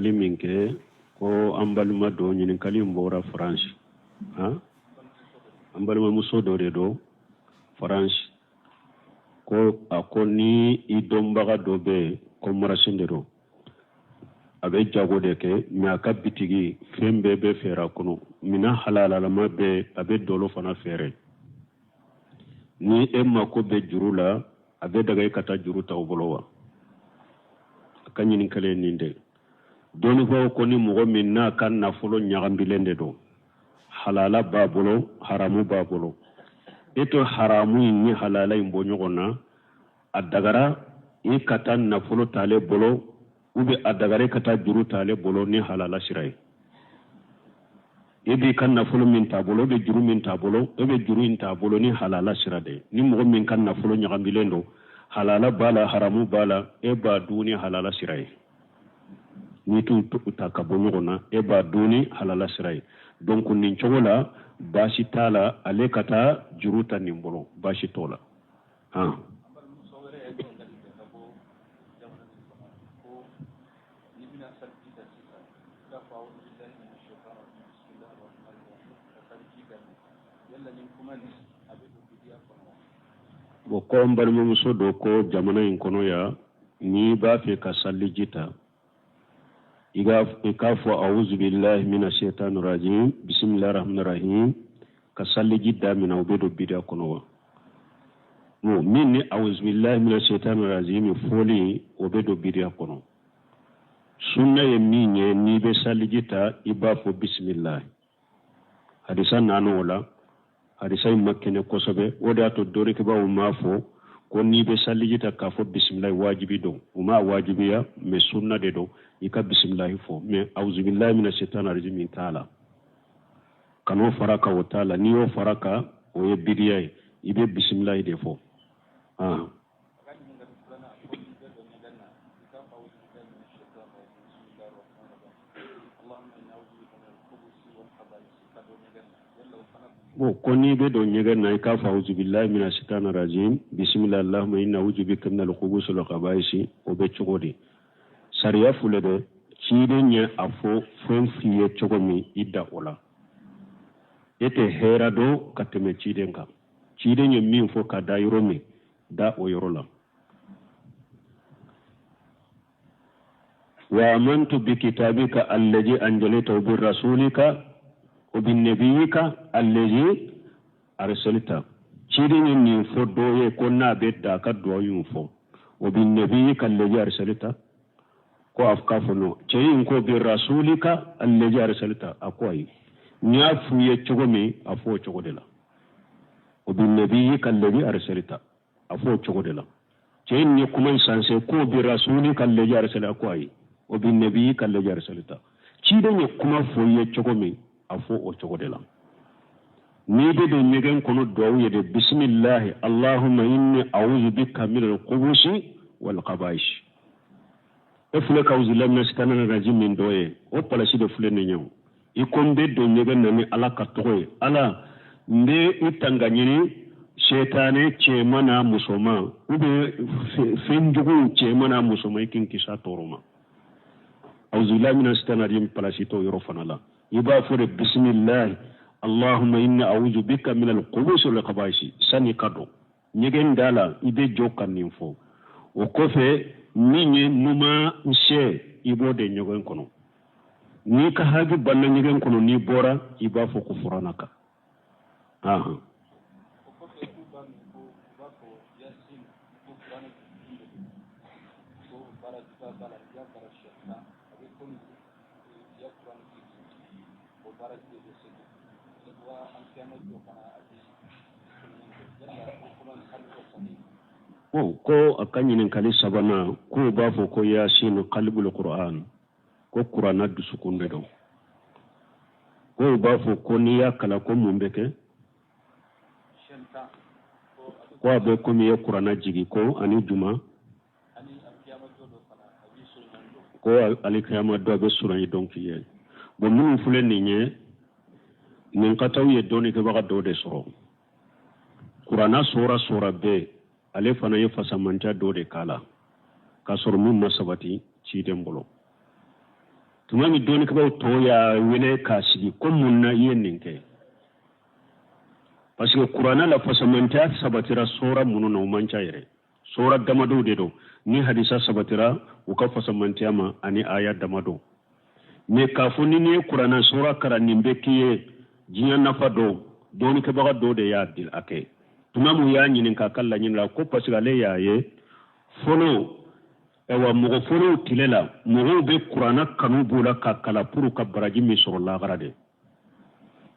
Ɲininkali min kɛ ko an balima dɔ ɲininkali in bɔra France han an balimamuso dɔ de don France ko a ko ni i dɔnbaga dɔ bɛ yen ko marasin de don a bɛ jago de kɛ mais a ka bitigi fɛn bɛɛ bɛ feere a kɔnɔ minan halalalama bɛɛ a bɛ dɔlɔ fana feere ni e mako bɛ juru la a bɛ daga e ka taa juru ta o bolo wa a ka ɲininkali ye nin de dɔnnibaaw ko ni mɔgɔ min n'a ka nafolo ɲagambilen de don halala b'a bolo haramu b'a bolo e to haramu in ni halala in bɔ ɲɔgɔn na a dagara i ka taa nafolo t'ale bolo ou bien a dagara i ka taa juru t'ale bolo ni halala sira ye e b'i ka nafolo min t'a bolo e bɛ juru min t'a bolo e bɛ juru in t'a bolo ni halala sira de ye ni mɔgɔ min ka nafolo ɲagamilen don halala b'a la haramu b'a la e b'a dun ni halala sira ye n'i t'u ta ka bɔ ɲɔgɔn na e b'a dun ni halala sira ye donc nin cogo la baasi t'a la ale ka taa juru ta nin bolo baasi t'o la han bon ko n balimamuso dɔ ko jamana in kɔnɔ yan n'i b'a fɛ ka saliji ta i k'a fɔ awuzubilahi mina shaitani rajim bisimilahi rahmani rahim ka saliji damina o bɛ don bidiya kɔnɔ wa bon min ni awuzubilahi mina shaitani rajim fɔli o bɛ don bidiya kɔnɔ sunna ye min ye n'i bɛ saliji ta i b'a fɔ bisimilahi hadisa nana o la hadisa in ma kɛnɛ kosɛbɛ o de y'a to dɔnnikɛbaaw m'a fɔ ko n'i bɛ saliji ta k'a fɔ bisimilahi wajibi don u m'a wajibiya mais sunna de don i ka bisimilahi fɔ mais awuzubilahi mina shaitani rajim t'a la kan'o fara kan o t'a la n'i y'o fara kan o ye bidiya ye i bɛ bisimilahi de fɔ Bon ko n'i bɛ don ɲɛgɛn na i k'a fɔ auzubillahi mina shaitani rajim bisimilahi allahumma inni auzu bika minal khubusi wal khabaisi o bɛ cogo di sariya filɛ dɛ ciden ye a fɔ fɛn f'i ye cogo min i da o la e tɛ hɛrɛ dɔn ka tɛmɛ ciden kan ciden ye min fɔ ka da yɔrɔ min da o yɔrɔ la wa amantu bi kitabika allazi anzalta bi rasulika wa bi nabiyika allazi arsalta ciden ye nin fɔ dɔ ye ko n'a bɛ da ka duwawu in fɔ wa bi nabiyika allazi arsalta ko a k'a fɔ non cɛ in ko bi rasulika allazi arsalta a ko ayi n y'a f'u ye cogo min a fɔ o cogo de la wa bi nabiyika allazi arsalta a fɔ o cogo de la cɛ in ye kuma in sanse ko bi rasulika allazi arsalta a ko ayi wa bi nabiyika allazi arsalta ciden ye kuma fɔ i ye cogo min a fɔ o cogo de la n'i bɛ don ɲɛgɛn kɔnɔ duwawu ye de bisimilahi allahumma inni a'udhu bika minal khubusi wal khaba'is e filɛ ka auzubillahi mina shaitani rajim min dɔ ye o palasi de filɛ nin ye o i ko n bɛ don ɲɛgɛn na ni ala ka tɔgɔ ye ala n bɛ i tanga ɲini sɛtanɛ cɛman n'a musoman ou bien fɛn juguw cɛman n'a musoman i k'i kisi a tɔɔrɔ ma auzubillahi mina shaitani rajim palasi t'o yɔrɔ fana la i b'a fɔ de bisimilahi allahumma inni a'udhu bika minal khubusi wal khabaisi sani ka don ɲɛgɛn da la i bɛ jɔ ka nin fɔ o kɔfɛ min ye numan sɛ i b'o de ɲɛgɛn kɔnɔ n'i ka haju banna ɲɛgɛn kɔnɔ n'i bɔra i b'a fɔ ko furanaka ahan Bon ko a ka ɲininkali sabanan k'u b'a fɔ ko yasin qalbul qur'an ko kuranna dusukun de don k'u b'a fɔ ko n'i y'a kalan ko mun bɛ kɛ ko a bɛ komi i ye kuranna jigi ko ani juma ko alikiyama don a bɛ suran dɔn k'i ye bon minnu filɛ nin ye nin kataw ye dɔnnikɛbaga dɔw de sɔrɔ kuranna sora sora bɛɛ ale fana ye fasamantiya dɔ de k'a la K'a sɔrɔ min ma sabati ciden bolo. Tuma min dɔnnikɛbaaw tɔw y'a wele k'a sigi ko mun na i ye nin kɛ, parce que kuranɛ la fasamantiya sabatira sɔra minnu na, o man ca yɛrɛ, sɔra damadɔw de don ni hadisa sabatira u ka fasamantiya ma ani aya damadɔ. Mais k'a fɔ ni n'i ye kuranɛ sɔra karan nin bɛ k'i ye diɲɛ nafa dɔ, dɔnnikɛbaga dɔ de y'a di a kɛ. Tuma min u y'a ɲininka a ka laɲini la, ko parce que ale y'a ye fɔlɔ, ayiwa, mɔgɔ fɔlɔw tile la, mɔgɔw bɛ kuranɛ kanu b'u la ka kalan pour ka baraji min sɔrɔ lahara de.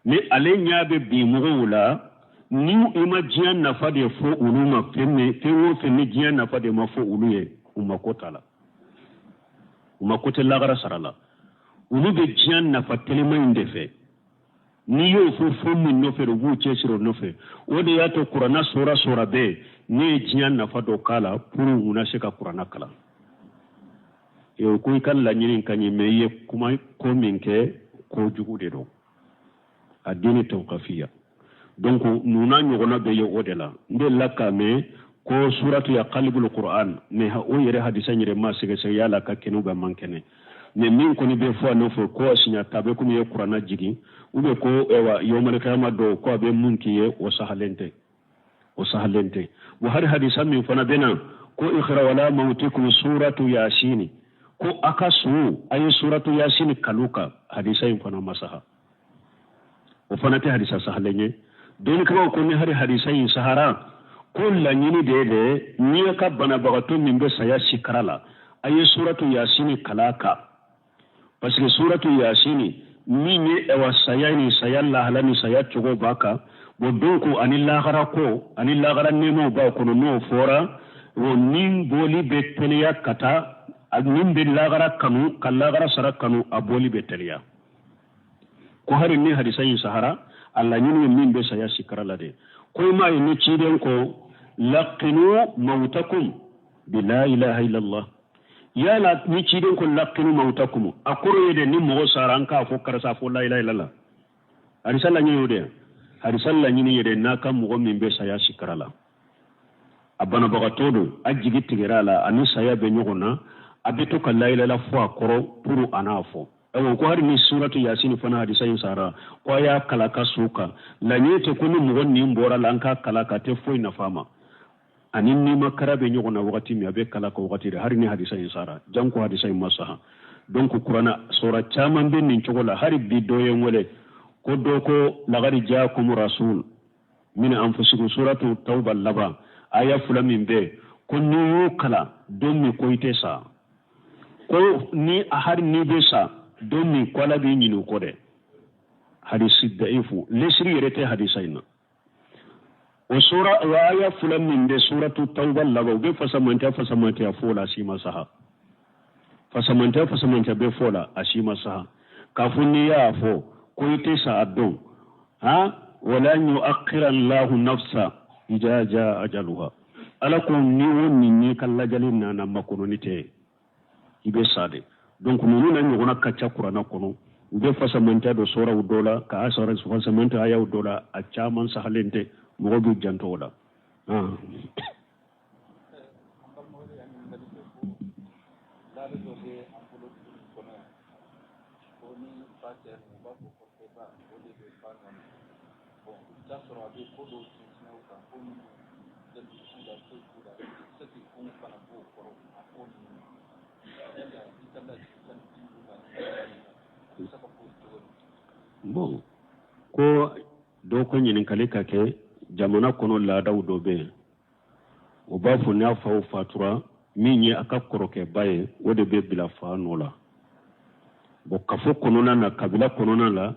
Mais ale ɲɛ bɛ bi mɔgɔw la, ni i ma diɲɛ nafa de fɔ olu ma, fɛn min, fɛn o fɛn ni diɲɛ nafa de ma fɔ olu ye, u mako t'a la, u mako tɛ lahara sara la. Olu bɛ diɲɛ nafa telima in de fɛ. N'i y'o fɔ fɛn min nɔfɛ, u b'u cɛsiri o nɔfɛ. O de y'a to kuranna sɔra sɔra bɛɛ ne ye diɲɛ nafa dɔ k'a la pour u na se ka kuranna kalan. O ko i ka laɲini ka ɲi, mais i ye kuma ko min kɛ, ko jugu de don a diini tawkafiya. Donc ninnu n'a ɲɔgɔnna bɛ ye o de la. N delila k'a mɛn ko suratu ya qalibul qur'an, mais o yɛrɛ hadisa yɛrɛ ma sɛgɛsɛgɛ yala ka kɛnɛ ou bien man kɛnɛ. Mais min kɔni bɛ fɔ a nɔfɛ ko a siɲɛ ta bɛ komi i ye kuranna jigin, ou bien ko ɛwa yawmalikayama dɔw ko a bɛ mun k'i ye, o sahalen tɛ, o sahalen tɛ. Wa hali hadisa min fana bɛ na ko iqra'u ala mawtikum suratu yasini, ko a ka su a ye suratu yasini kalu kan, hadisa in fana ma saha, o fana tɛ hadisa sahalen ye. Dɔnnikɛlaw ko ni hali hadisa in sahara, ko laɲini de ye dɛ, n'i ye ka banabagatɔ min bɛ saya sikara la, a ye suratu yasini kala kan, parce que suratu yasini min ye ɛwa saya ni saya lahala ni saya cogo b'a kan. Bon, donc ani lahara ko ani lahara nɛɛmaw b'a kɔnɔ, n'o fɔra, o ni bɔli bɛ teliya ka taa min bɛ lahara kanu ka lahara sara kanu, a bɔli bɛ teliya. Ko hari ni hadisa in sahara, a laɲini ye min bɛ saya sikara la de. Ko i m'a ye ni ciden ko laqinu mawtakum bi la ilaha illallah, yala ni ciden ko laqinu mawtakum, a kɔrɔ ye de ni mɔgɔ sara an k'a fɔ karisa fɔ la ilaha illallah. Hadisa laɲini y'o de ye. Hadisa laɲini ye de n'a ka mɔgɔ min bɛ saya sikara la, a banabagatɔ don, a jigi tigɛra a la, ani saya bɛ ɲɔgɔn na, a bɛ to ka la ilaha fɔ a kɔrɔ pour a n'a fɔ. Ayiwa, ko hali ni suratu yasini fana hadisa in sara, ko a y'a kala ka su kan, laɲini tɛ ko ni mɔgɔ nin bɔra la an k'a kala ka tɛ foyi nafa ma. Ani nimakara bɛ ɲɔgɔn na wagati min, a bɛ kala ka wagati de, hali ni hadisa in sara, janko hadisa in ma saha. Donc kuranna sɔra caman bɛ nin cogo la. Hali bi dɔ ye n wele ko dɔ ko lagadi jaakum rasul min anfusikum, suratu tawba laban aya 2 min bɛ ko n'i y'o kalan don min ko i tɛ sa, ko ni hali n'i bɛ sa don min ko Ala b'i ɲini o kɔ dɛ. Hadisi daifu lesiri yɛrɛ tɛ hadisa in na. O sura o aya 2 min bɛ suratu tawba laban, u bɛ fasamantiya fasamantiya fo la, a si ma saha. Fasamantiya fasamantiya bɛ fɔ la, a si ma saha. K'a fɔ n'i y'a fɔ ko i tɛ sa a don, ha wala yu'akhkhira Allahu nafsa idha jaa ajaluha, Ala ko ni o ni n'i ka lajali nana makɔnɔni tɛ, i bɛ sa de. Donc ninnu na ɲɔgɔnna ka ca kuranna kɔnɔ. U bɛ fasamantiya dɔ sɔrɔ u dɔ la k'a sɔrɔ fasamantiya ayaw dɔ la, a caman sahalen tɛ, mɔgɔ b'u janto o la. Bon, ko dɔw ko ɲininkali ka kɛ jamana kɔnɔ, laadaw dɔ bɛ yen, o b'a fɔ n'a faw fatura, min ye a ka kɔrɔkɛba ye, o de bɛ bila fa nɔ la. Bon, kafo kɔnɔna na, kabila kɔnɔna la,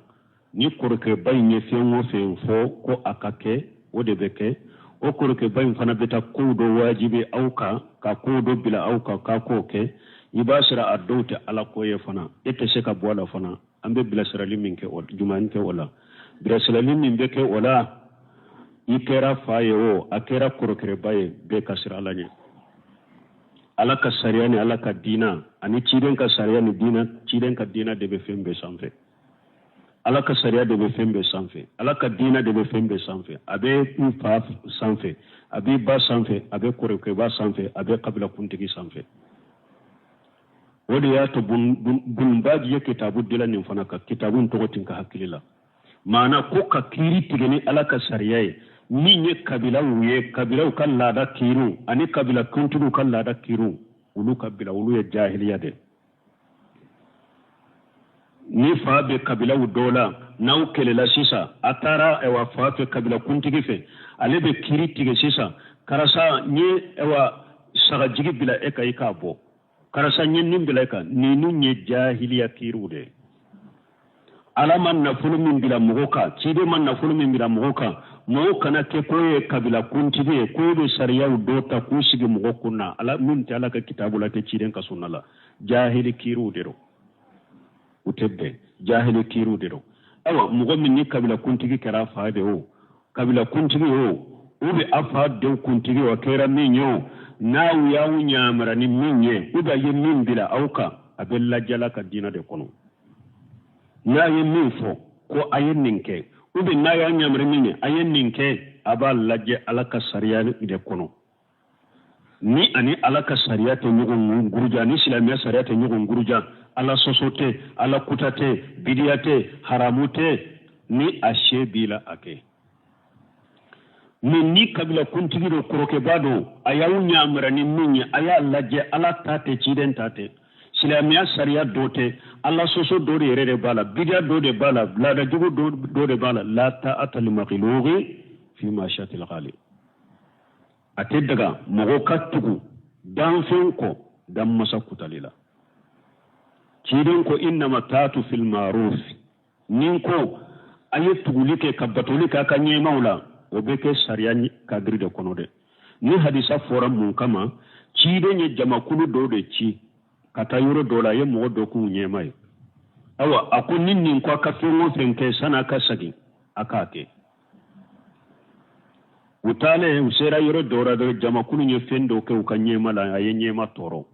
ni kɔrɔkɛba in ye fɛn o fɛn fɔ ko a ka kɛ, o de bɛ kɛ. O kɔrɔkɛba in fana bɛ taa kow dɔ wajibi aw kan, ka kow dɔ bila aw kan k'a k'o kɛ. I b'a sɔrɔ a dɔw tɛ ala ko ye fana, e tɛ se ka bɔ a la fana. An bɛ bilasirali min kɛ o jumɛn kɛ o la, bilasirali min bɛ kɛ o la, i kɛra fa ye o, a kɛra kɔrɔkɛba ye, bɛɛ ka siran ala ɲɛ. Ala ka sariya ni ala ka diina ani ciden ka sariya ni diina, ciden ka diina de bɛ fɛn bɛɛ sanfɛ. Ala ka sariya de bɛ fɛn bɛɛ sanfɛ, ala ka diina de bɛ fɛn bɛɛ sanfɛ. A bɛ n fa sanfɛ, a b'i ba sanfɛ, a bɛ kɔrɔkɛba sanfɛ, a bɛ kabila kuntigi sanfɛ. O de y'a to Bunbaji ye kitabu dila nin fana kan, kitabu in tɔgɔ tɛ n ka hakili la. Maana ko ka kiiri tigɛ ni Ala ka sariya ye, min ye kabilaw ye, kabilaw ka laada kiiriw ani kabila kuntigiw ka laada kiiriw, olu ka bila, olu ye jahiliya de. Ni fa bɛ kabilaw dɔ la, n'aw kɛlɛla sisan, a taara ayiwa fa fɛ, kabila kuntigi fɛ, ale bɛ kiiri tigɛ sisan. Karisa, n ye ayiwa sagajigi bila e kan, i k'a bɔ. Karisa, n ye nin bila e kan. Ninnu ye jahiliya kiiriw de ye. Ala ma nafolo min bila mɔgɔ kan, ciden ma nafolo min bila mɔgɔ kan, mɔgɔ kana kɛ ko ye kabila kuntigi ye, ko e bɛ sariyaw dɔ ta k'u sigi mɔgɔ kun na, ala min tɛ Ala ka kitabu la, tɛ ciden ka sunna la. Jahili kiiriw de don, u tɛ bɛn, jahili kiiriw de don. Ayiwa, mɔgɔ min ni kabila kuntigi kɛra a fa de o, kabila kuntigi o, u bɛ a fa denw kuntigi o, a kɛra min ye o, n'aw y'aw ɲamara ni min ye, u bɛ a ye min bila aw kan, a bɛ lajɛ Ala ka diinɛ de kɔnɔ. N'a ye min fɔ ko a ye nin kɛ, u bɛ n'a y'a ɲamara min ye, a ye nin kɛ, a b'a lajɛ Ala ka sariya de kɔnɔ. Ni ani Ala ka sariya tɛ ɲɔgɔn guruja, ni silamɛya sariya tɛ ɲɔgɔn guruja, Ala sɔsɔ tɛ, Ala kuta tɛ, bidiya tɛ, haramu tɛ, ni a se b'i la, a kɛ. Mɛ ni kabila kuntigi don, kɔrɔkɛba don, a y'aw ɲamara ni min ye, a y'a lajɛ Ala ta tɛ, ciden ta tɛ, silamɛya sariya dɔ tɛ, Ala sɔsɔ dɔ de yɛrɛ de b'a la, bidiya dɔ de b'a la, laada jugu dɔ de b'a la. La ta'ata li makhluqi fi ma'siyatil khaliq. A tɛ daga mɔgɔ ka tugu danfɛn kɔ danmasa kutali la. Ciden ko innama taatu fil ma'ruf, ni ko a ye tuguli kɛ ka batoli k'a ka ɲɛmaw la, o bɛ kɛ sariya kadiri de kɔnɔ dɛ. Ni hadisa fɔra mun kama? Ciden ye jamakulu dɔw de ci ka taa yɔrɔ dɔ la, a ye mɔgɔ dɔ k'u ɲɛma ye. Ayiwa, a ko ni nin ko a ka fɛn o fɛn kɛ san'a ka segin, a k'a kɛ. U taalen, u sera yɔrɔ dɔ la dɔrɔn, jamakulu ye fɛn dɔ kɛ u ka ɲɛma la, a ye ɲɛma tɔɔrɔ.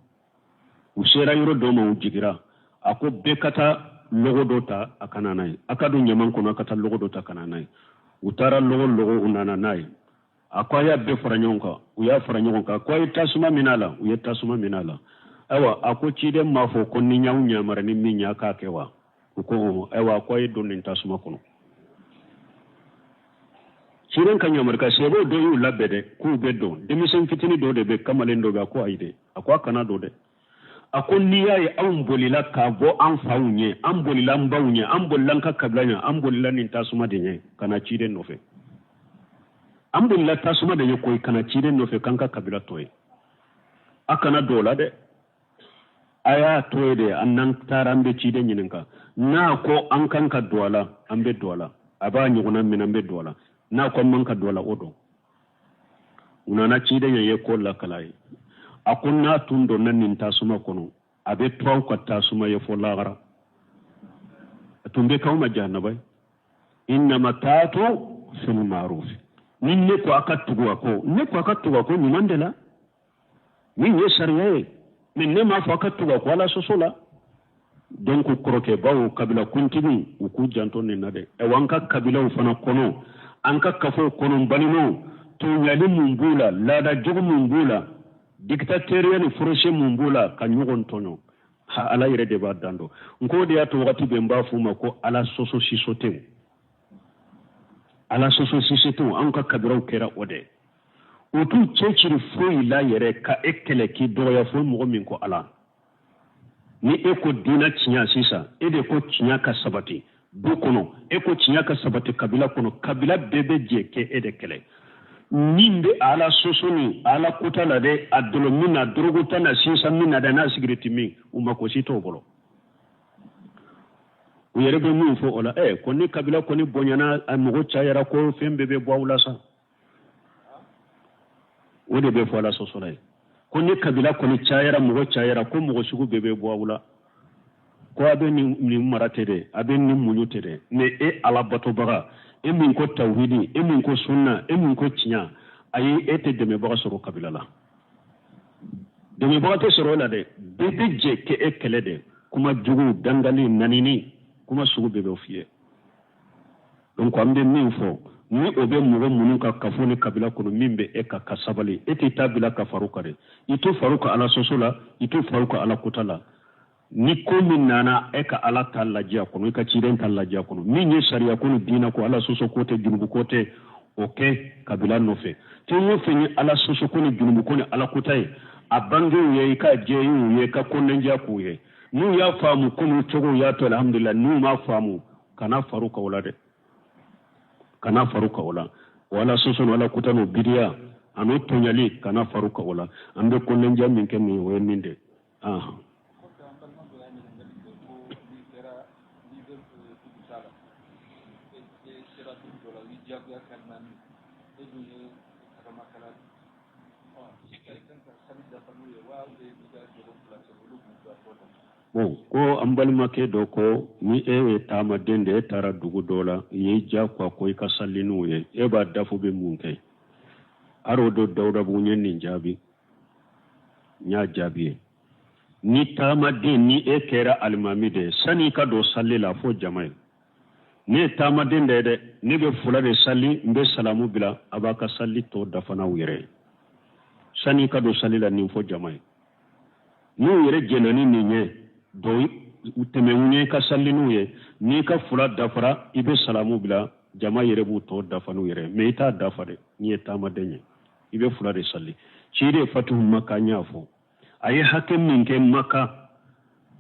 U sera yɔrɔ dɔ ma, u jigira. A ko bɛɛ ka taa lɔgɔ dɔ ta a ka na n'a ye, a ka don ɲaman kɔnɔ, a ka taa lɔgɔ dɔ ta ka na n'a ye. U taara lɔgɔ lɔgɔ, u nana n'a ye. A ko a y'a bɛɛ fara ɲɔgɔn kan. U y'a fara ɲɔgɔn kan. A ko a ye tasuma minɛ a la. U ye tasuma minɛ a la. Ayiwa, a ko ciden m'a fɔ ko ni y'aw ɲamara ni min ye, a k'a kɛ wa? U ko ɔhɔn. Ayiwa, a ko a ye don nin tasuma kɔnɔ. Ciden ka ɲamari sɛbɛw dɔ y'u labɛn dɛ k'u bɛ don. Denmisɛn fitinin dɔ de bɛ, kamalen dɔ bɛ, a ko ayi dɛ, a ko a kana don dɛ. A ko n'i y'a ye anw bolila k'a bɔ an faw ɲɛ, an bolila an baw ɲɛ, an bolila an ka kabila ɲɛ, an bolila nin tasuma de ɲɛ ka na ciden nɔfɛ. An bolila tasuma de ɲɛ koyi ka na ciden nɔfɛ k'an ka kabila to ye. A kana don o la dɛ, a y'a to ye de, an n'an taara an bɛ ciden ɲininka. N'a ko an kan ka don a la, an bɛ don a la. A b'a ɲɔgɔnna minɛ, an bɛ don a la. N'a ko an man ka don a la, o don. U nana ciden ye ko lakala ye. A ko n'a tun donna nin tasuma kɔnɔ, a bɛ to aw ka tasuma ye fo lahara, a tun bɛ k'aw ma jahanaba ye. Innama taatu fil ma'ruf. Ni ne ko a ka tugu a kɔ, ne ko a ka tugu a kɔ ɲuman de la, min ye sariya ye. Mɛ ne m'a fɔ a ka tugu a kɔ Ala sɔsɔ la. Donc kɔrɔkɛbaw, kabila kuntigiw, u k'u janto nin na dɛ. Ayiwa, an ka kabilaw fana kɔnɔ, an ka kafow kɔnɔ, n balimaw, tɔɲali mun b'u la, laada jugu mun b'u la, dictateuriya ni furuse mun b'u la, ka ɲɔgɔn tɔɲɔ, ha, Ala yɛrɛ de b'a dan dɔn. N ko de y'a to wagati bɛɛ n b'a f'u ma ko Ala sɔsɔ siso tɛ, Ala sɔsɔ siso tɛ. Anw ka kabilaw kɛra o de, u t'u cɛsiri foyi la yɛrɛ ka e kɛlɛ k'i dɔgɔya fo mɔgɔ min ko Ala. Ni e ko diinɛ tiɲɛ sisan, e de ko tiɲɛ ka sabati du kɔnɔ, e ko tiɲɛ ka sabati kabila kɔnɔ, kabila bɛɛ bɛ jɛ kɛ e de kɛlɛ. Min bɛ Ala sɔsɔ ni Ala kota la dɛ, a dɔlɔ min na, dɔrɔgu ta na, sisan min na dɛ, n'a sigiriti min, u mako si t'o bolo. U yɛrɛ bɛ min fɔ o la, ko ni kabila kɔni bonyana, a mɔgɔ cayara, ko fɛn bɛɛ bɛ bɔ aw la sa. O de bɛ fɔ Ala sɔsɔla ye, ko ni kabila kɔni cayara, mɔgɔ cayara, ko mɔgɔ sugu bɛɛ bɛ bɔ aw la, ko a bɛ nin mara tɛ dɛ, a bɛ nin muɲu tɛ dɛ. Mɛ e Ala batobaga, e min ko tawhidi, e min ko sunna, e min ko tiɲɛ, ayi, e tɛ dɛmɛbaga sɔrɔ kabila la. Dɛmɛbaga tɛ sɔrɔ e la dɛ. Bɛɛ bɛ jɛ kɛ e kɛlɛ dɛ. Kuma jugu, dangali, nanini, kuma sugu bɛɛ bɛ f'i ye. Donc an bɛ min fɔ, ni o bɛ mɔgɔ minnu ka kafo ni kabila kɔnɔ, min bɛ e ka sabali, e t'i ta bila ka far'u kan dɛ. I t'o far'u ka Ala sɔsɔ la, i t'o far'u ka Ala kota la. Ni ko min nana, e ka Ala ta lajɛ a kɔnɔ, i ka ciden ta lajɛ a kɔnɔ. Min ye sariya ko ni diinɛ ko, Ala sɔsɔ ko tɛ, junubu ko tɛ, o kɛ kabila nɔfɛ. Fɛn o fɛn ye Ala sɔsɔ ko ni junubu ko ni Ala kota ye, a bangew ye, i ka jɛ y'u ye, ka kɔnɔnajɛya k'u ye. N'u y'a faamu komi cogo y'a to, alhamdulillah. N'u m'a faamu, kana far'u kan o la dɛ, kana far'u kan o la. O Ala sɔsɔ ni Ala kota n'o bidiya an'o tɔɲali, kana far'u kan o la. An bɛ kɔnɔnajɛya min kɛ nin, o ye nin de. Ahan. Kɔfɛ, an balima dɔ y'a ɲininkali kɛ ko n'i kɛra, n'i bɛ dugu ta la, e sera dugu dɔ la, u y'i diyagoya ka naani, e dun ye tagamakɛla de ye, e kan ka sali dafa n'u ye wa, ou bien i ka jɔgo fila kɛ, olu b'u ka tɔ dafa? Bon, ko an balimakɛ dɔ ko ni e ye taamaden de, e taara dugu dɔ la, i y'i diyagoya ko i ka sali n'u ye, e b'a dafu bɛ mun kɛ? Hali o don Dawudabugu, n ye nin jaabi, n y'a jaabi ye. Ni taamaden, ni e kɛra alimami de ye, sani i ka don sali la, fo jama ye, ne ye taamaden de ye dɛ, ne bɛ fula de sali, n bɛ salamu bila, a b'a ka sali tɔ dafa n'aw yɛrɛ ye. Sani i ka don sali la, nin fɔ jama ye. N'u yɛrɛ jɛnna ni nin ye, dɔw tɛmɛ u ɲɛ, i ka sali n'u ye. N'i ka fula dafara, i bɛ salamu bila, jama yɛrɛ b'u tɔ dafa n'u yɛrɛ ye. Mais i t'a dafa dɛ. N'i ye taamaden ye, i bɛ fula de sali. Ciden fatuhu Maka, n y'a fɔ, a ye hakɛ min kɛ Maka,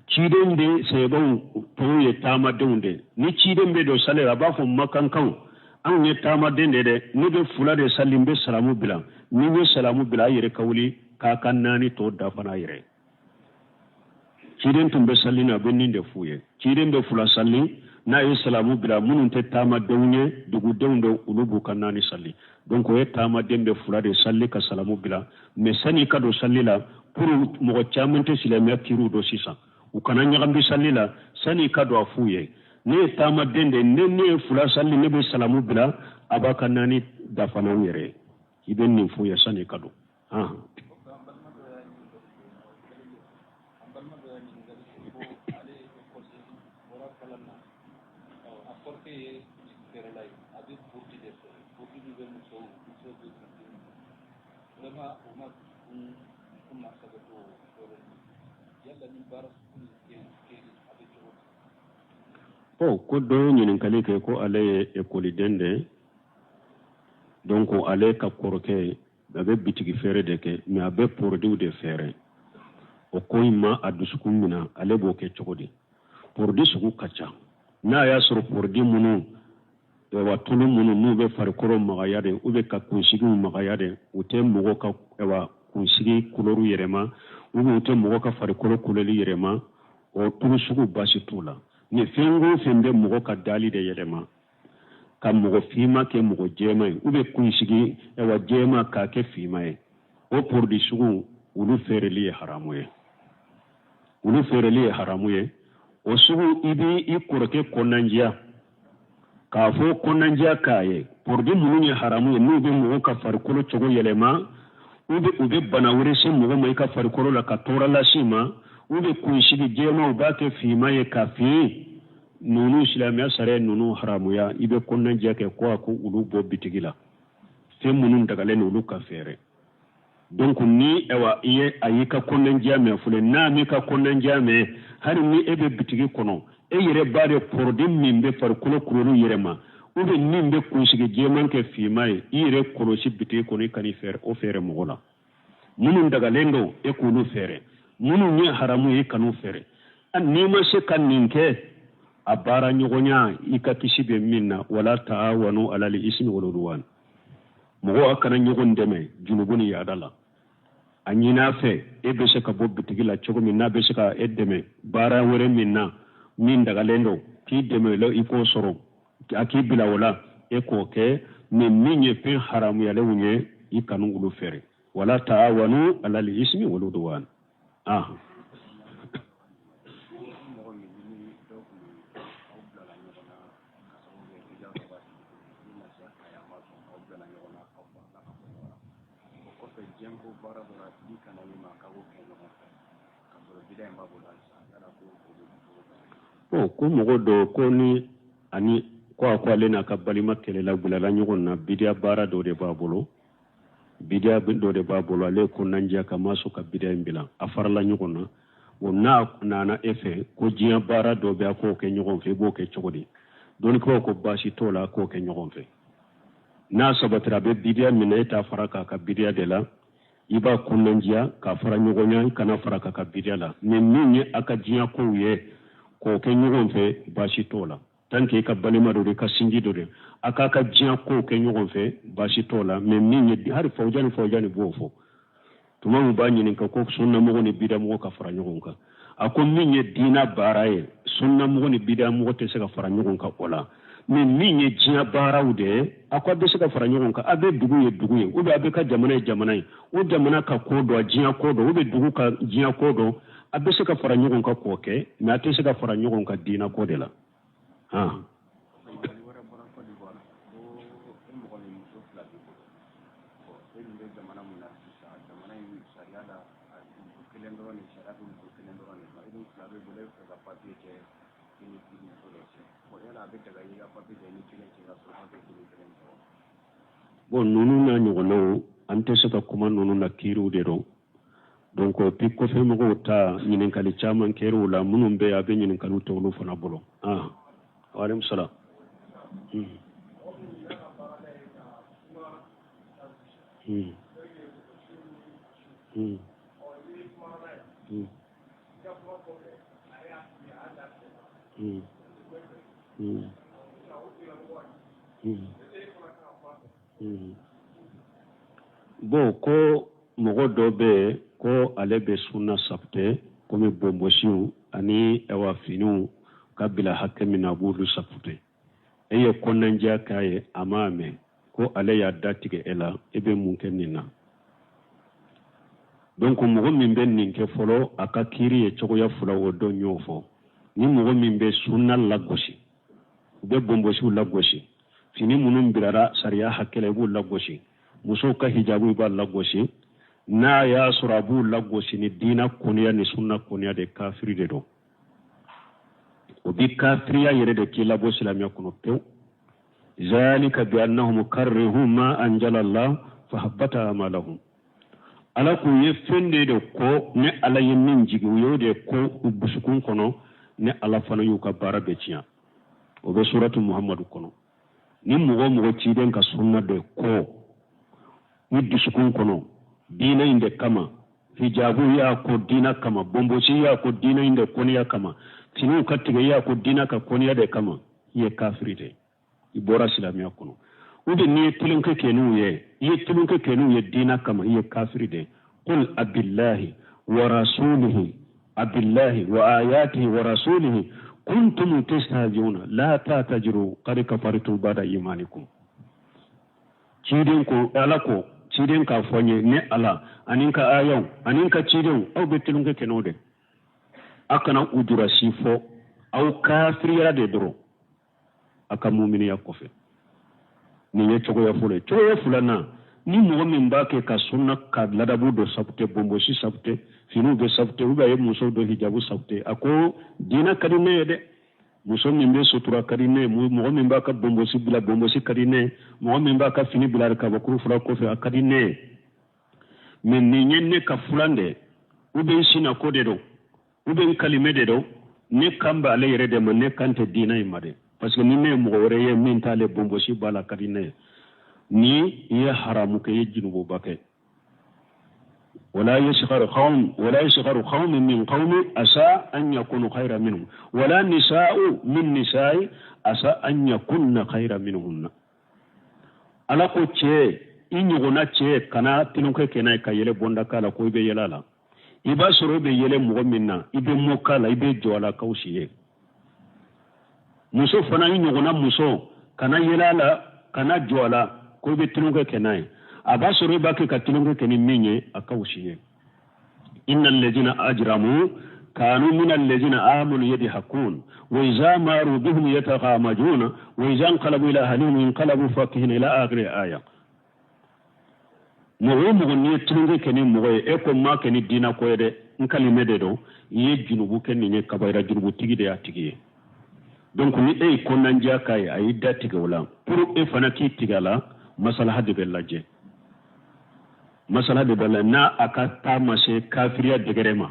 ciden de sahabaw tɔw ye taamadenw de. Ni ciden bɛ don sali la, a b'a fɔ makankaw, anw ye taamaden de dɛ, ne bɛ fula de sali, n bɛ salamu bila. Ni n ye salamu bila, a yɛrɛ ka wuli k'a ka naani tɔ dafa n'a yɛrɛ. Ciden tun bɛ sali na, a bɛ nin de f'u ye. Ciden bɛ fula sali, n'a ye salamu bila, minnu tɛ taamadenw ye, dugudenw de, olu b'u ka naani sali. Donc o ye taamaden bɛ fula de sali ka salamu bila. Mais sani i ka don sali la, pour mɔgɔ caman tɛ silamɛya kiriw dɔn sisan, u kana ɲagami sali la, sani i ka don, a f'u ye, ne ye taamaden de, ne ye fula sali, ne bɛ salamu bila, a b'a ka naani dafa n'aw yɛrɛ ye. I bɛ nin f'u ye sani i ka don. Kɔfɛ, an balima dɔ y'a ɲininkali kɛ, an balima dɔ y'a ɲininkali kɛ ko ale ye école bɔra kalan na, a kɔrɔkɛ ye bitigi feerela ye, a bɛ produit de feere, produit min bɛ musow bɛ kunsigi, vraiment o ma dusukun ma sɛbɛ to o feere. Yala ni baara sugu nin kɛ a bɛ cogo di? Bon, ko dɔ ye ɲininkali kɛ ko ale ye ekɔliden de ye, donc ale ka kɔrɔkɛ a bɛ bitigi feere de kɛ, mais a bɛ produit de feere. O ko in ma a dusukun minɛ, ale b'o kɛ cogo di? Produit sugu ka ca. N'a y'a sɔrɔ produit minnu, wa tulu minnu n'u bɛ farikolo magaya de, u bɛ ka kunsigiw magaya de, u tɛ mɔgɔ ka wa kunsigi kulɔru yɛlɛma, ou bien u tɛ mɔgɔ ka farikolo kulɔri yɛlɛma, o tulu sugu baasi t'u la. Ni fɛn o fɛn bɛ mɔgɔ ka dali de yɛlɛma, ka mɔgɔ finma kɛ mɔgɔ jɛma ye, ou bien kunsigi wa jɛma k'a kɛ finma ye, o produit sugu, olu feereli ye haramu ye, olu feereli ye haramu ye. O sugu, i b'i i kɔrɔkɛ kɔnɔnandiya k'a fɔ kɔnɔnandiya k'a ye, produit minnu ye haramu ye, n'u bɛ mɔgɔ ka farikolo cogo yɛlɛma, u bɛ bana wɛrɛ se mɔgɔ ma i ka farikolo la, ka tɔɔrɔ lase i ma, u bɛ kunsigi jɛma, u b'a kɛ finma ye ka fin, ninnu silamɛya sariya ninnu haramuya. I bɛ kɔnɔnandiya kɛ ko a ko olu bɔ bitigi la. Fɛn minnu dagalen don, olu ka feere. Donc ni ayiwa i ye a y'i ka kɔnɔnandiya mɛn fɔlɔ, n'a m'i ka kɔnɔnandiya mɛn, hali ni e bɛ bitigi kɔnɔ, e yɛrɛ b'a de produit min bɛ farikolo kulɔri yɛlɛma, ou bien min bɛ kunsigi jɛman kɛ finman ye, i yɛrɛ kɔlɔsi bitigi kɔnɔ, i kan'i feere o feere mɔgɔ la. Minnu dagalen don, e k'olu feere. Minnu ye haramu ye, i kan'u feere. N'i ma se ka nin kɛ, a baara ɲɔgɔnya, i ka kisi bɛ min na, wala taawanu alal ismi wal udwan, mɔgɔw a kana ɲɔgɔn dɛmɛ junubu ni yaada la. A ɲin'a fɛ, e bɛ se ka bɔ bitigi la cogo min, n'a bɛ se ka e dɛmɛ baara wɛrɛ min na min dagalen don, k'i dɛmɛ la i k'o sɔrɔ, a k'i bila o la, e k'o kɛ. Ni min ye fɛn haramuyalenw ye, i kanu olu feere. Wala taawanu alal ismi wal udwan. Ah, mɔgɔ min ni dɔ kun aw bilala ɲɔgɔn na ka sababu kɛ bida dɔ b'a tigi bolo, ni nasiya ka ye, a ma sɔn, aw bilala ɲɔgɔn na, aw farala ka bɔ ɲɔgɔn na, o kɔfɛ diɲɛko baara dɔ la, a tigi kana min ma k'a b'o kɛ ɲɔgɔn fɛ ka sɔrɔ bida in b'a bolo halisa, yala ko o bɛ cogo bɛɛ? Bon, ko mɔgɔ dɔ ko ni ani ko a ko ale n'a ka balima kɛlɛla, bilala ɲɔgɔn na, bidiya baara dɔ de b'a bolo, bidiya dɔ de b'a bolo, ale ye kɔnɔnandiya ka ma sɔn ka bidiya in bila, a farala ɲɔgɔn na. O n'a nana e fɛ ko diɲɛ baara dɔ bɛ a k'o kɛ ɲɔgɔn fɛ, i b'o kɛ cogo di? Dɔnnikɛlaw ko baasi t'o la, k'o kɛ ɲɔgɔn fɛ. N'a sabatira a bɛ bidiya minɛ, e t'a fara k'a ka bidiya de la, i b'a kunnandiya k'a fara ɲɔgɔn ɲa, i kana fara k'a ka bidiya la. Mais min ye a ka diɲɛ kow ye, k'o kɛ ɲɔgɔn fɛ, baasi t'o la. Tant que i ka balima dɔ de, i ka sinji dɔ de, a k'a ka diɲɛ kow kɛ ɲɔgɔn fɛ, baasi t'o la. Mais min ye hali Fawujani, Fawujani b'o fɔ tuma min b'a ɲininka ko sunnamɔgɔ ni bidamɔgɔ ka fara ɲɔgɔn kan, a ko min ye diina baara ye, sunnamɔgɔ ni bidamɔgɔ tɛ se ka fara ɲɔgɔn kan o la. Mais min ye diɲɛ baaraw de ye, a ko a bɛ se ka fara ɲɔgɔn kan. A bɛ dugu ye dugu ye, ou bien a bɛ ka jamana ye jamana ye, o jamana ka ko dɔ, diɲɛ ko dɔ, ou bien dugu ka diɲɛ ko dɔ, a bɛ se ka fara ɲɔgɔn kan k'o kɛ, mais a tɛ se ka fara ɲɔgɔn kan diina ko de la. Han. Ɲininkali wɛrɛ bɔra Côte d'Ivoire, ko e mɔgɔ min muso fila b'i bolo, bon, e dun bɛ jamana mun na sisan, jamana in sariya la, muso kelen dɔrɔn de, sariya bɛ muso kelen dɔrɔn de ma. E dun fila b'i bolo, e bɛ fɛ ka papiye kɛ i ni i muso dɔ cɛ. Bon, yala a bɛ daga i ka papiye kɛ i ni kelen cɛ ka sɔrɔ papiye k'i ni kelen cɛ wa? Bon, ninnu n'a ɲɔgɔnnaw, an tɛ se ka kuma ninnu na, kiiriw de don. Donc puis kɔfɛ mɔgɔw ta ɲininkali caman kɛra la, minnu bɛ a bɛ ɲininkaliw tɛ olu fana bolo. Ah, waaleykum salaam. Bon, ko mɔgɔ dɔ bɛ yen ko ale bɛ sunna sabute, komi bonbosiw ani ɛwa finiw ka bila hakɛ min na, a b'olu sabute. E ye kɔnɔnandiya k'a ye, a m'a mɛn, ko ale y'a datigɛ e la, e bɛ mun kɛ nin na? Donc mɔgɔ min bɛ nin kɛ fɔlɔ, a ka kiiri ye cogoya fila, o dɔ y'o fɔ. Ni mɔgɔ min bɛ sunna lagosi, u bɛ bonbosiw lagosi, fini minnu birara sariya hakɛ la, i b'u lagosi, musow ka hijabu i b'a lagosi, n'a y'a sɔrɔ a b'u lagosi ni diina kɔniya ni sunna kɔniya de, kafiri de don. O bi kafiriya yɛrɛ de k'i labɔ silamɛya kɔnɔ pewu. Zalika bi annahum karrihu ma anjala Allah fa habbata amalahum. Ala k'u ye fɛn de ko ne Ala ye min jigi, u y'o de ko u dusukun kɔnɔ, ne Ala fana y'u ka baara bɛɛ tiɲɛ. O bɛ suratu Muhammadu kɔnɔ. Ni mɔgɔ mɔgɔ ciden ka sunna de ko i dusukun kɔnɔ diinɛ in de kama, hijabu y'a ko diinɛ kama, bonbosi y'a ko diinɛ in de kɔniya kama, finiw ka tigɛ y'a ko diinɛ ka kɔniya de kama, i ye kafiri de, i bɔra silamɛya kɔnɔ. Ou bien n'i ye tulonkɛ kɛ n'u ye, i ye tulonkɛ kɛ n'u ye diinɛ kama, i ye kafiri de. Qul abillahi wa rasulihi, abillahi wa ayatihi wa rasulihi kuntum tastahzi'una la ta'tajiru qad kafartum ba'da imanikum. Ciden ko, Ala ko ciden k'a fɔ n ye, ne Ala ani n ka ayaw ani n ka cidenw, aw bɛ tulonkɛ kɛ n'o de, a kana ujura si fɔ, aw kafiriyara de dɔrɔn a ka muminiya kɔfɛ. Nin ye cogoya fɔlɔ ye. Cogoya filanan, ni mɔgɔ min b'a kɛ ka sunna ka ladabu dɔ sabute, bonbosi sabute, finiw bɛ sabute, ou bien a ye muso dɔ hijabu sabute, a ko diinɛ ka di ne ye dɛ, muso min bɛ sutura ka di ne ye, mɔgɔ min b'a ka bonbosi bila, bonbosi ka di ne ye, mɔgɔ min b'a ka fini bila kabakuru fura kɔfɛ, a ka di ne ye, mais nin ye ne ka fulan de, ou bien sina ko de don, ou bien kalimɛ de don, ne kan bɛ ale yɛrɛ de ma, ne kan tɛ diinɛ in ma dɛ, parce que ni ne ye mɔgɔ wɛrɛ ye min t'ale bonbosi b'a la, ka di ne ye. Ni i ye haramu kɛ, i ye junububa kɛ. ولا يسخر قوم ولا يسخر قوم من قوم عسى أن يكونوا خيرا منهم ولا نساء من نساء عسى أن يكون خيرا منهن. Ala ko cɛ, i ɲɔgɔnna cɛ kana tulonkɛ kɛ n'a ye ka yɛlɛ bonda k'a la, ko i bɛ yɛlɛ a la. I b'a sɔrɔ i bɛ yɛlɛ mɔgɔ min na, i bɛ mɔ k'a la, i bɛ jɔ a la, k'aw si ye. Muso fana, i ɲɔgɔnna muso kana yɛlɛ a la, kana jɔ a la, ko i bɛ tulonkɛ kɛ n'a ye. A b'a sɔrɔ i b'a kɛ ka tulonkɛ kɛ ni min ye, a ka wusi ye. Inna alladhina ajramu kanu min alladhina amanu yadhakun wa idha maru bihim yataghamajuna wa idha inqalabu ila ahlihim inqalabu fakihin ila akhir aya. Mɔgɔ o mɔgɔ n'i ye tulonkɛ kɛ ni mɔgɔ ye, e ko n m'a kɛ ni diinɛ ko ye dɛ, n kalimɛ de don, i ye junubu kɛ nin ye, kabayira junubutigi de y'a tigi ye. Donc ni e ye kɔnɔnandiya k'a ye, a y'i da tigɛ o la, pour e fana k'i tigɛ a la, masalaha de bɛ lajɛ. Masala de bɛ la n'a a ka taa ma se kafiriya degré ma.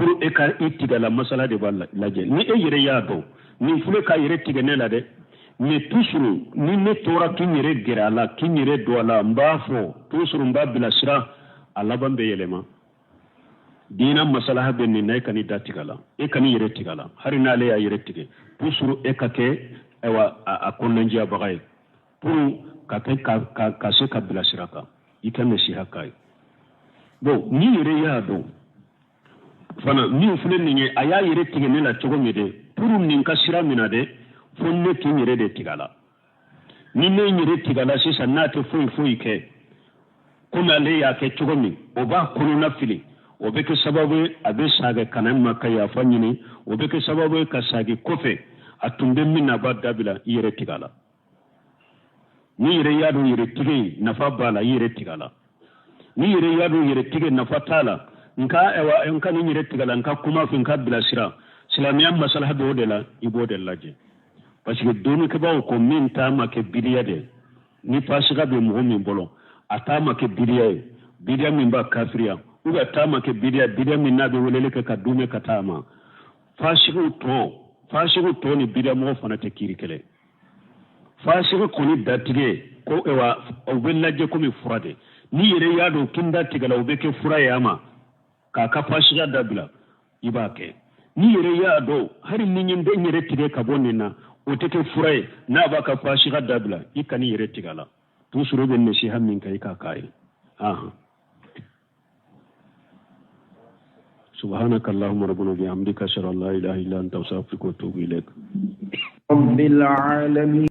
Pour e ka i tigɛ la, masala de b'a lajɛ. Ni e yɛrɛ y'a dɔn nin filɛ k'a yɛrɛ tigɛ ne la dɛ, mais toujours ni ne tora k'i yɛrɛ gɛrɛ a la, k'i yɛrɛ don a la, n b'a fɔ toujours, n b'a bilasira, a laban bɛ yɛlɛma. Diina masalaha bɛ nin na, e kan'i da tigɛ a la, e kan'i yɛrɛ tigɛ a la. Hali n'ale y'a yɛrɛ tigɛ, toujours e ka kɛ ayiwa a kɔnɔnajɛyabaga ye pour ka kɛ ka se ka bilasira kan, i ka nasiha k'a ye. Bon, n'i yɛrɛ y'a dɔn fana min filɛ nin ye, a y'a yɛrɛ tigɛ ne la cogo min dɛ, pour nin ka sira min na dɛ, fo ne k'i yɛrɛ de tigɛ a la. Ni ne yɛrɛ tigɛ a la sisan, n'a tɛ foyi foyi kɛ komi ale y'a kɛ cogo min, o b'a kɔnɔna fili, o bɛ kɛ sababu ye a bɛ sagin ka na n ma ka yafa ɲini, o bɛ kɛ sababu ye ka sagin kɔfɛ, a tun bɛ min na, a b'a dabila. I yɛrɛ tigɛ a la. N'i yɛrɛ y'a dɔn yɛrɛ tigɛ nafa b'a la, i yɛrɛ tigɛ a la. N'i yɛrɛ y'a dɔn yɛrɛ tigɛ nafa t'a la, nka ayiwa n ka nin yɛrɛ tigɛ la, n ka kuma fɛ, n ka bilasira, silamɛya masalaha bɛ o de la, i b'o de lajɛ. Parce que dɔnnikɛbaaw ko min ta ma kɛ bidiya de, ni fasika bɛ mɔgɔ min bolo, a ta ma kɛ bidiya ye, bidiya min b'a kafiriya, ou bien a ta ma kɛ bidiya, bidiya min n'a bɛ weleli kɛ ka dumɛ ka taa ma. Fasigiw tɔ ni bidiya mɔgɔ fana tɛ kiiri kelen. Fasigi kɔni datigɛ ko ayiwa o bɛ lajɛ komi fura de. N'i yɛrɛ y'a dɔn kin datigɛ la, o bɛ kɛ fura ye a ma k'a ka fasiya dabila, i b'a kɛ. N'i yɛrɛ y'a dɔn hali ni n ye n yɛrɛ tigɛ ka bɔ nin na, o tɛ kɛ fura ye n'a b'a ka fasiya dabila, i kan'i yɛrɛ tigɛ a la. Toujours i bɛ nasiha min kɛ, i k'a k'a ye. Ahan. سبحانك اللهم ربنا وبحمدك، اشهد ان لا اله الا انت، استغفرك واتوب اليك. رب العالمين.